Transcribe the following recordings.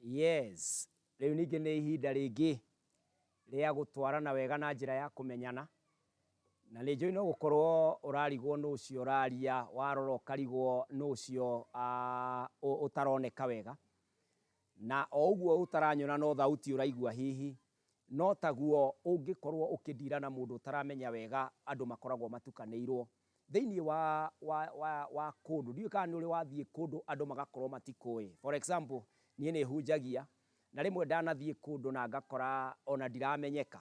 Yes, rĩu ningĩ nĩ ihinda rĩngĩ rĩa gũtwarana wega na njĩra ya kũmenyana, na nĩ njũĩ no gũkorwo ũrarigwo nũ ũcio ũraria, warora ũkarigwo nũ ũcio ũtaroneka wega, na o ũguo ũtaranyona no thauti ũraigua hihi, no taguo ũngĩkorwo ũkĩndira na mũndũ ũtaramenya wega andũ makoragwo matukanĩirwo. Thĩinĩ wa, wa, wa, wa kũndũ, ndiũĩ kana nĩ ũrĩ wathiĩ kũndũ andũ magakorwo matikũĩ. For example, niĩ nĩ hunjagia, na rĩmwe ndanathiĩ kũndũ na ngakora ona ndiramenyeka.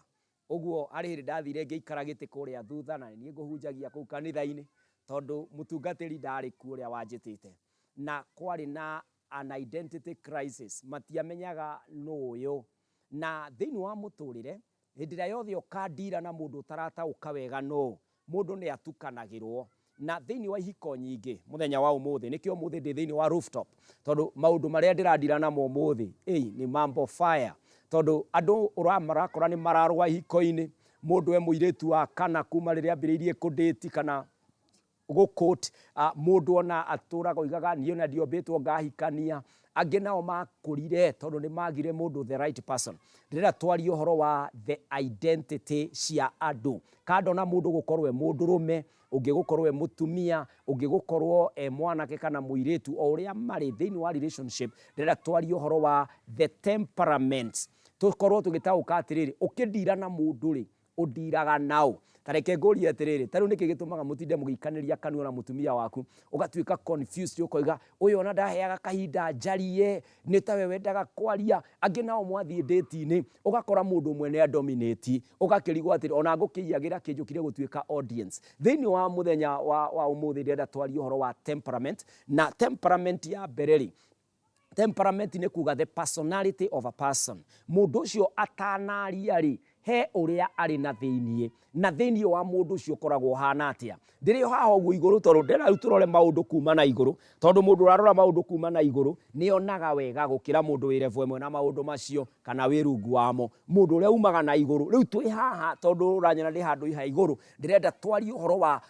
Ũguo harĩ hĩndĩ ndathire ngĩikara gĩtĩ kũrĩa thutha na nĩ niĩ ngũhunjagia kũu kanitha-inĩ, tondũ mũtungatĩri ndarĩ kuo ũrĩa wanjĩtĩte. Na kwarĩ na an identity crisis, matiamenyaga nũ ũyũ. Na thĩinĩ wa mũtũrĩre, hĩndĩ ĩrĩa yothe ũkandira na mũndũ ũtarataũka wega nũ, mũndũ nĩ atukanagĩrwo. Na thĩinĩ wa ihiko nyingĩ mũthenya wa ũmũthĩ, nĩkĩo ũmũthĩ ndĩ thĩinĩ wa rooftop, tondũ maũndũ marĩa ndĩrandira namo ũmũthĩ, ĩi nĩ mambo fire. Tondũ andũ ũrakora nĩ mararũa ihiko-inĩ, mũndũ e mũirĩtu wa kana kuma rĩrĩa ambĩrĩirie kũ date kana gũ court, mũndũ ona atũraga oigaga niĩ ona ndiombĩtwo ngahikania. Angĩ nao makũrire tondũ nĩ magire mũndũ the right person. Ndĩrenda twarie ũhoro wa the identity cia andũ. Kando na mũndũ gũkorwo e mũndũrũme, ũngĩ gũkorwo e mũtumia, ũngĩ gũkorwo e mwanake kana mũirĩtu, o ũrĩa marĩ thĩinĩ wa relationship, ndĩrenda twarie ũhoro wa the temperaments. Tũkorwo tũgĩtaũka atĩrĩrĩ, ũkĩndira na mũndũ rĩ, ũndiraga naũ. Ta reke ngũrie atĩrĩrĩ, ta rĩu nĩkĩ gĩtũmaga mũtinde mũgĩikanĩria kanua na mũtumia waku, ũgatuĩka confused ũkoiga ũyũ ona ndaheaga kahinda njarie, nĩ tawe wendaga kwaria. Angĩ nao mwathiĩ date-inĩ, ũgakora mũndũ ũmwe nĩ adominate, ũgakĩrigwo atĩrĩ, ona ngũkĩiyagĩra kĩ njũkire gũtuĩka audience. Thĩinĩ wa mũthenya wa ũmũthĩ ndĩrenda twarie ũhoro wa temperament, na temperament ya mbere rĩ, temperament nĩ kuga the personality of a person. Mũndũ ũcio atanaria rĩ, he ũrĩa arĩ na thĩiniĩ, na thĩiniĩ wa mũndũ ũcio ũkoragwo ũhana atĩa. Ndĩrĩ o haha ũguo igũrũ tondũ ndĩrenda rĩu tũrore maũndũ kuma na igũrũ, tondũ mũndũ ũrarora maũndũ kuma na igũrũ nĩ onaga wega gũkĩra mũndũ wĩ level ĩmwe na maũndũ macio kana wĩ rungu wamo. Mũndũ ũrĩa umaga na igũrũ, rĩu twĩ haha tondũ ũranyona ndĩ handũ ha igũrũ, ndĩrenda twarie ũhoro wa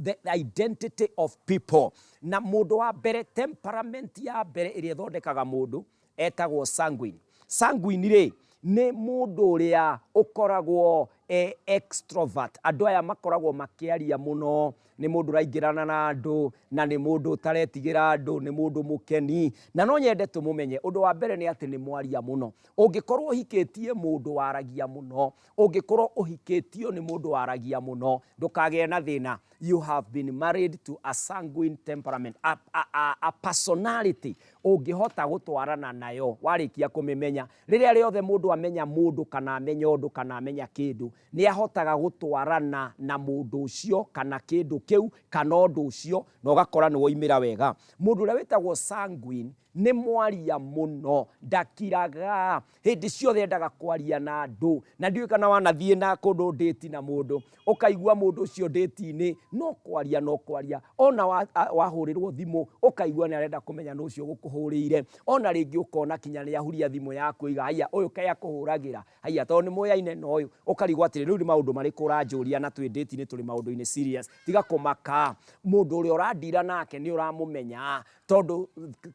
the identity of people. Na mũndũ wa mbere, temperament ya mbere ĩrĩa ĩthondekaga mũndũ etagwo sanguine. Sanguine rĩ, nĩ mũndũ ũrĩa ũkoragwo e extrovert. Andũ aya makoragwo makĩaria mũno, nĩ mũndũ ũraingĩrana na andũ, na nĩ mũndũ ũtaretigĩra andũ, nĩ mũndũ mũkeni. Na no nyende tũmũmenye. Ũndũ wa mbere nĩ atĩ nĩ mwaria mũno. Ũngĩkorwo ũhikĩtie mũndũ waragia mũno, ũngĩkorwo ũhikĩtio nĩ mũndũ waragia mũno, ndũkagĩe na thĩna. You have been married to a sanguine temperament, a personality ũngĩhota gũtwarana nayo warĩkia kũmĩmenya. Rĩrĩa rĩothe mũndũ amenya mũndũ kana amenya ũndũ kana amenya kĩndũ, nĩ ahotaga gũtwarana na mũndũ ũcio kana kĩndũ kĩu kana ũndũ ũcio, na ũgakora nĩ woimĩra wega. Mũndũ ũrĩa wĩtagwo sanguine nĩ mwaria mũno, ndakiraga, hĩndĩ ciothe endaga kwaria na andũ. Na ndiũĩ kana wanathiĩ na kũndũ date na mũndũ, ũkaigua mũndũ ũcio date-inĩ no kwaria no kwaria, ona wahũrĩrwo thimũ ũkaigua nĩ arenda kũmenya nũ ũcio ũgũkũhũrĩire. Ona rĩngĩ ũkona kinya nĩ ahuria thimũ yaku oiga haiya ũyũ kaĩ akũhũragĩra, haiya tondũ nĩ mũyaine na ũyũ, ũkarigwo atĩrĩ rĩu nĩ maũndũ marĩkũ ũranjũria na twĩ date-inĩ tũrĩ maũndũ-inĩ serious. Tiga kũmaka, mũndũ ũrĩa ũrandira nake nĩ ũramũmenya, tondũ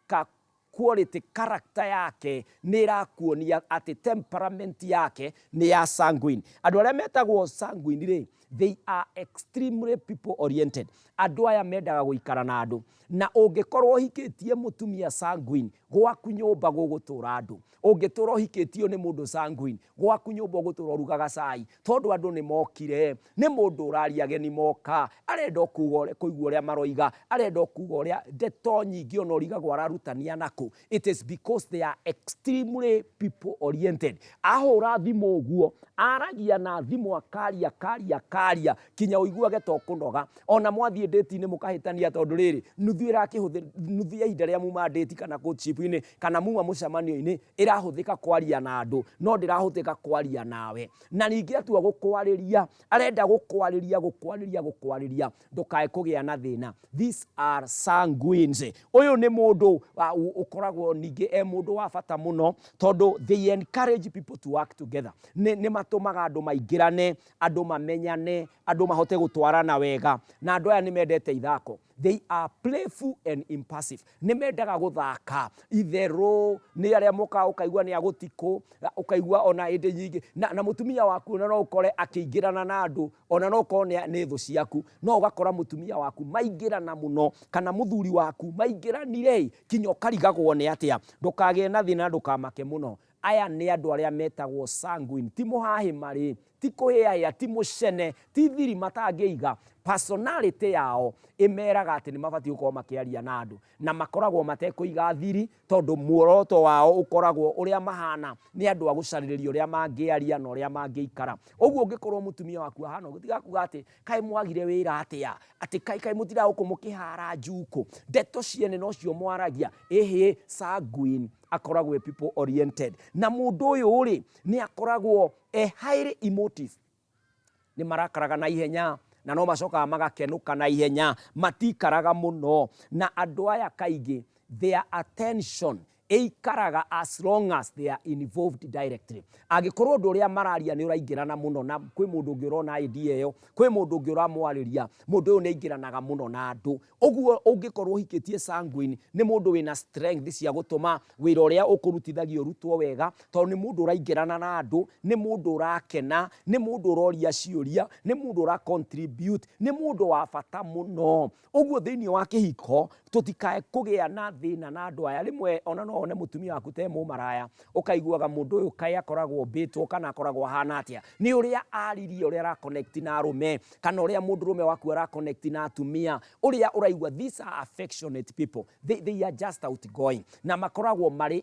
ka quality character yake nĩ ĩrakuonia atĩ temperament yake nĩ ya sanguine. Andũ arĩa metagwo sanguine rĩ, they are extremely people oriented. Andũ aya mendaga gũikara na andũ, na ũngĩkorwo ũhikĩtie mũtumia sanguine, gwaku nyũmba gũgũtũra andũ. Ũngĩtũra ũhikĩtio nĩ mũndũ sanguine, gwaku nyũmba ũgũtũra ũrugaga cai, tondũ andũ nĩ mokire. Nĩ mũndũ ũraria ageni moka, arenda o kũigua ũrĩa maroiga, arenda o kuga ũrĩa ndeto nyingĩ ona ũrigagwo ararutania nakũ. It is because they are extremely people oriented. Ahũra thimũ ũguo, aragia na thimũ akaria akaria akaria kinya ũiguage ta ũkũnoga. Ona mwathiĩ date-inĩ mũkahĩtania tondũ rĩrĩ, nuthu ĩrakĩhũthĩra, nuthu ya ihinda rĩrĩa muma date kana courtship-inĩ kana muma mũcemanio-inĩ ĩrahũthĩka kwaria na andũ, no ndĩrahũthĩka kwaria nawe. Na ningĩ atua gũkwarĩria, arenda gũkwarĩria gũkwarĩria gũkwarĩria, ndũkae kũgĩa na thĩna. These are sanguines. Ũyũ nĩ mũndũ ũkoragwo ningĩ e mũndũ wa bata mũno, tondũ they encourage people to work together. Nĩ matũmaga andũ maingĩrane, andũ mamenyane. mamenyane, andũ mahote gũtwarana wega. Na andũ aya nĩ mendete ithako. They are playful and impulsive. Nĩ mendaga gũthaka. Itherũ nĩ arĩa mokaga ũkaigua nĩ agũtikũ, ũkaigua ona hĩndĩ nyingĩ. Na, na mũtumia waku ona no ũkore akĩingĩrana na andũ, ona no ũkorwo nĩ, nĩ thũ ciaku, no ũgakora mũtumia waku maingĩrana mũno, kana mũthuri waku maingĩranire kinya ũkarigagwo nĩ atĩa. Ndũkagĩe na thĩna, ndũkamake mũno. Aya nĩ andũ arĩa metagwo sanguine, ti mũhahĩ marĩ, ti kũhĩahĩa, ti mũcene, ti thiri matangĩiga. Personality yao ĩmeraga atĩ nĩ mabatiĩ gũkorwo makĩaria na andũ, na makoragwo matekũiga thiri tondũ muoroto wao ũkoragwo ũrĩa mahana nĩ andũ a gũcarĩrĩria ũrĩa mangĩaria na ũrĩa mangĩikara. Ũguo ũngĩkorwo mũtumia waku ahana ũguo, tiga kuga atĩ kaĩ mwagire wĩra atĩa, atĩ kaĩ kaĩ mũtindaga gũkũ mũkĩhara njukũ, ndeto ciene nocio mwaragia. Ĩhĩ, sanguine akoragwo e people oriented, na mũndũ ũyũ rĩ nĩ akoragwo e highly emotive, nĩ marakaraga na ihenya na no macokaga magakenũka na ihenya, matikaraga mũno. Na andũ aya kaingĩ their attention ĩikaraga as long as they are involved directly. Angĩkorwo ũndũ ũrĩa mararia nĩ ũraingĩrana mũno na kwĩ mũndũ ũngĩ ũrona idea ĩyo, kwĩ mũndũ ũngĩ ũramwarĩria, mũndũ ũyũ nĩ aingĩranaga mũno na andũ. Ũguo ũngĩkorwo ũhikĩtie sanguine, nĩ mũndũ wĩna strength cia gũtũma wĩra ũrĩa ũkũrutithagio ũrutwo wega, tondũ nĩ mũndũ ũraingĩrana na andũ, nĩ mũndũ ũrakena, nĩ mũndũ ũroria ciũria, nĩ mũndũ ũra contribute, nĩ mũndũ wa bata mũno. Ũguo thĩinĩ wa kĩhiko, tũtikae kũgĩa na thĩna na andũ aya. Rĩmwe ona no wone mũtumia waku ta e mũmaraya, ũkaiguaga mũndũ ũyũ kaĩ akoragwo ombĩtwo kana akoragwo ahana atĩa. Nĩ ũrĩa aririe, ũrĩa ara connect na arũme, kana ũrĩa mũndũrũme waku ara connect na atumia, ũrĩa ũraigua these are affectionate people. They are just outgoing. Na makoragwo marĩ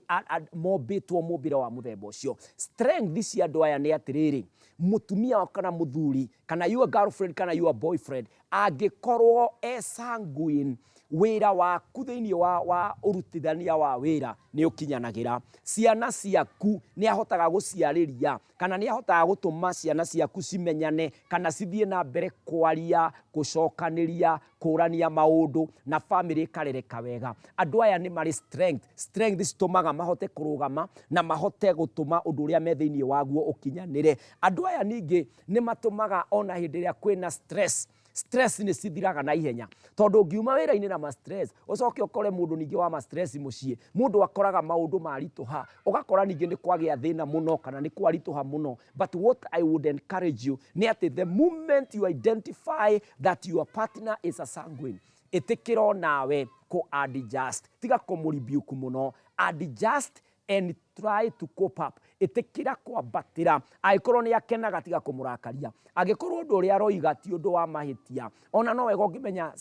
mombĩtwo mũmbĩre wa mũthemba ũcio. Strength cia andũ aya nĩ atĩrĩrĩ, mũtumia waku kana mũthuri, kana your girlfriend kana your boyfriend, angĩkorwo e sanguine, wĩra waku thĩinĩ wa ũrutithania wa wĩra nĩ ũkinyanagĩra. Ciana ciaku nĩ ahotaga gũciarĩria, kana nĩ ahotaga gũtũma ciana ciaku cimenyane, kana cithiĩ na mbere kwaria, gũcokanĩria, kũrania maũndũ, na famĩlĩ ĩkarereka wega. Andũ aya nĩ marĩ strength, strength citũmaga mahote kũrũgama na mahote gũtũma ũndũ ũrĩa me thĩinĩ waguo ũkinyanĩre. Andũ aya ningĩ nĩ matũmaga ona hĩndĩ ĩrĩa kwĩna stress, stress nĩ cithiraga na ihenya, tondũ ũngiuma wĩra-inĩ na ma stress, ũcoke ũkore mũndũ ningĩ wa ma stress mũciĩ, mũndũ akoraga maũndũ maritũha, ũgakora ningĩ nĩ kwagĩa thĩna mũno kana nĩ kwaritũha mũno. But what I would encourage you nĩ atĩ the moment you identify that your partner is a sanguine, ĩtĩkĩra onawe kũ adjust, tiga kũmũ rebuke mũno, adjust and try to cope up. Ĩtĩkĩra kwambatĩra, angĩkorwo nĩ akenaga tiga kũmũrakaria, angĩkorwo ũndũ ũrĩa aroiga ti ũndũ wa mahĩtia, ona no wega ũngĩmenya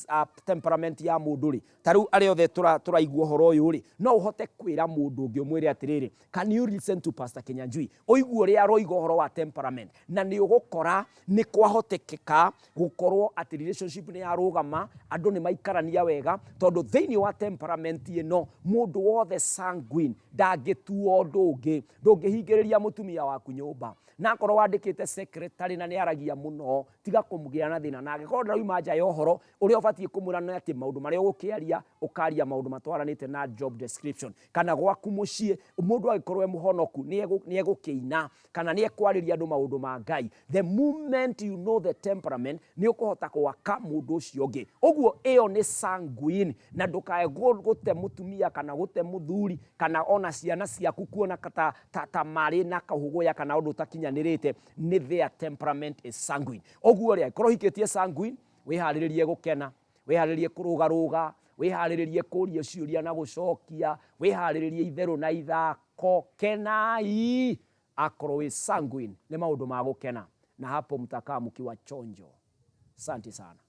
temperament ya mũndũ rĩ, ta rĩu arĩa othe tũraigua ũhoro ũyũ rĩ, no ũhote kwĩra mũndũ ũngĩ ũmwĩre atĩrĩrĩ, can you listen to Pastor Kinyanjui, ũigue ũrĩa aroiga ũhoro wa temperament, na nĩ ũgũkora nĩ kwahotekeka gũkorwo atĩ relationship nĩ yarũgama, andũ nĩ maikarania wega, tondũ thĩinĩ wa temperament ĩno mũndũ wothe sanguine ndangĩtuo ũndũ ũngĩ. Ndũngĩhingĩrĩria mũtumia waku nyũmba, na akorwo wandĩkĩte secretary na nĩ aragia mũno, tiga kũmũgĩa na thĩna. Na angĩkorwo ndarauma nja ya ũhoro, ũrĩa ũbatiĩ kũmwĩra nĩ atĩ maũndũ marĩa ũgũkĩaria, ũkaria maũndũ matwaranĩte na job description. Kana gwaku mũciĩ, mũndũ angĩkorwo e mũhonoku, nĩ egũkĩina, kana nĩ ekwarĩria andũ maũndũ ma Ngai. The moment you know the temperament, nĩ ũkũhota gwaka mũndũ ũcio ũngĩ. Ũguo ĩyo nĩ sanguine, na ndũkae gũte mũtumia kana gũte mũthuri, kana ona ciana ciaku kuona ta marĩ na kahũgũya kana ũndũ ũtakinyanĩrĩte, nĩ their temperament is sanguine. Ũguo rĩ, angĩkorwo ũhikĩtie sanguine, wĩharĩrĩrie gũkena, wĩharĩrĩrie kũrũgarũga, wĩharĩrĩrie kũria ciũria na gũcokia, wĩharĩrĩrie itherũ na ithako, kenai. Akorwo wĩ sanguine, nĩ maũndũ ma gũkena, na hapo mtakaa mkiwa chonjo. Asante sana.